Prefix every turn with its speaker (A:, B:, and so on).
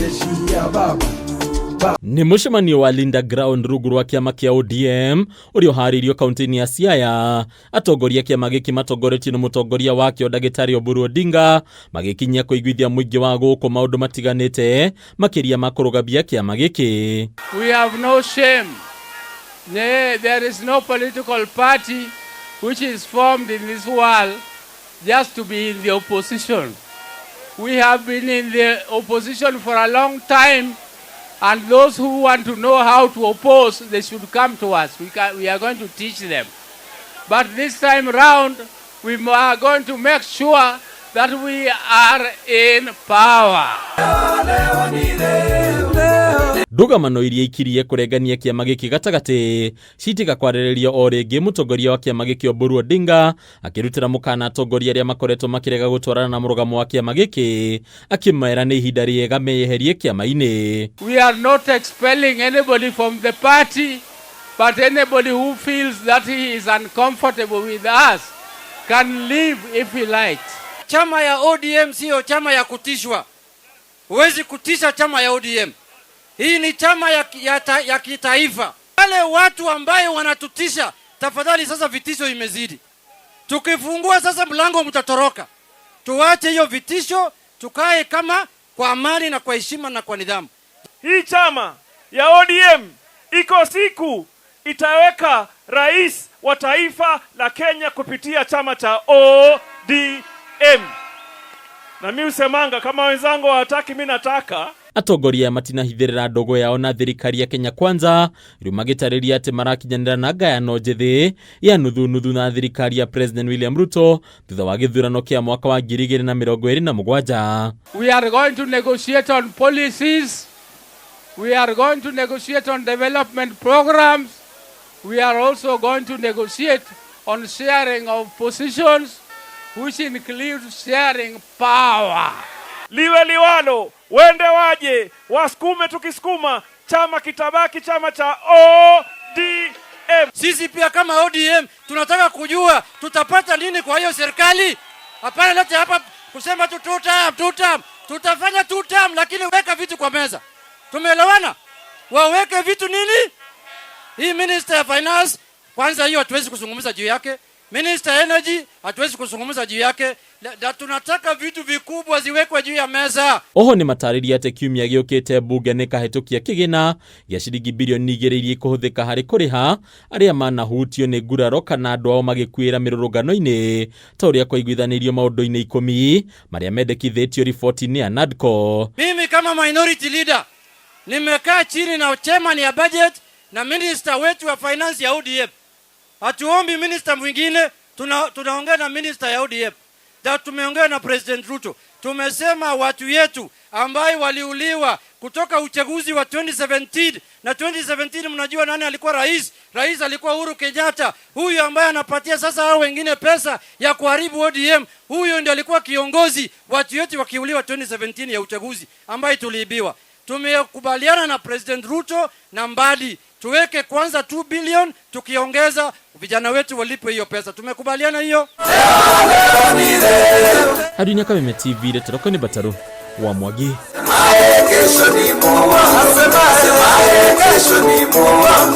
A: Jeshi ya baba.
B: Nĩ mũcemanio wa Linda Ground rungu rwa kĩama kĩa ODM ũrĩa ũharĩirio kaunti-inĩ ya Siaya. Atongoria a kĩama gĩkĩ matongoretio nĩ mũtongoria wakĩo Ndagĩtarĩ Oburu Odinga magĩkinyia kũiguithia mũingĩ wa gũkũ maũndũ matiganĩte makĩria ma kũrũgamia kĩama gĩkĩ.
C: We have no shame. Nay, there is no political party which is formed in this world just to be in the opposition. We have been in the opposition for a long time, and those who want to know how to oppose, they should come to us. We are going to teach them. But this time round, we are going to make sure that we are in power.
B: Ndũgamano iria ikirie kũrengania kĩama gĩkĩ gatagatĩ citiga kwarĩrĩrio o rĩngĩ. Mũtongoria wa kĩama gĩkĩ Oburu Odinga akĩrutĩra mũkana atongoria arĩa makoretwo makĩrega gũtwarana na mũrũgamo wa kĩama gĩkĩ, akĩmera nĩ ihinda rĩega meyeherie kĩama-inĩ.
C: We are not expelling anybody from the party, but anybody who feels that he is uncomfortable with us can leave if he likes.
D: Chama ya ODM siyo chama ya kutishwa. Huwezi kutisha chama ya ODM. Hii ni chama ya kitaifa. Wale watu ambaye wanatutisha, tafadhali, sasa vitisho imezidi. Tukifungua sasa mlango mtatoroka. Tuache hiyo vitisho, tukae kama kwa amani na kwa heshima na kwa nidhamu.
E: Hii chama ya ODM iko siku itaweka rais wa taifa la Kenya kupitia chama cha ODM. Na mi husemanga kama wenzangu hawataki, mi nataka.
B: Atongoria aya matinahithĩrĩra ndogo yao na thirikari ya Kenya Kwanza, rĩu magĩtarĩria atĩ marakinyanĩra na ngayano njĩthĩ ya nuthu nuthu na thirikari ya President William Ruto thutha wa gĩthurano kĩa mwaka wa 2027.
C: We are going to negotiate on policies. We are going to negotiate on development programs. We are also going to negotiate on sharing of positions, which includes sharing power.
E: Liwe liwalo, wende waje, wasukume tukisukuma, chama kitabaki chama cha ODM.
D: Sisi pia kama ODM tunataka kujua tutapata nini kwa hiyo serikali. Hapana, lete hapa kusema tu two term, two term. Tutafanya two term, lakini weka vitu kwa meza. Tumeelewana? Waweke vitu nini? Hii Minister ya Finance kwanza, hiyo hatuwezi kuzungumza juu yake. Minister ya Energy hatuwezi kuzungumza juu yake. Na tunataka vitu vikubwa ziwekwe juu ya meza.
B: Oho nĩ matarĩria atĩ kiumia gĩũkĩte mbunge nĩ kahĩtũkia kĩgĩna gĩa ciringi birioni 2 iria ikũhũthĩka harĩ kũrĩha arĩa manahutio nĩ nguraro kana andũ ao magĩkuĩra mĩrũrũngano-inĩ ta ũrĩa kwaiguithanĩirio maũndũ-inĩ 10 marĩa mendekithĩtio riboti-inĩ ya NADCO.
D: Mimi kama minority leader nimekaa chini na chairman ya budget na minister wetu wa finance ya ODM. Hatuombi minister mwingine, tunaongea na minister ya ODM. Na tumeongea na President Ruto. Tumesema watu yetu ambaye waliuliwa kutoka uchaguzi wa 2017, na 2017 mnajua nani alikuwa rais? Rais alikuwa Uhuru Kenyatta. Huyu ambaye anapatia sasa hao wengine pesa ya kuharibu ODM, huyo ndiye alikuwa kiongozi watu wetu wakiuliwa 2017 ya uchaguzi ambaye tuliibiwa. Tumekubaliana na President Ruto na Mbadi tuweke kwanza 2 billion, tukiongeza vijana wetu walipe hiyo pesa. Tumekubaliana hiyo.
B: Harinya Kameme TV, Retoroko nĩ Bataru wa Mwangi.
A: Kesho ni mwa, kesho ni mwa.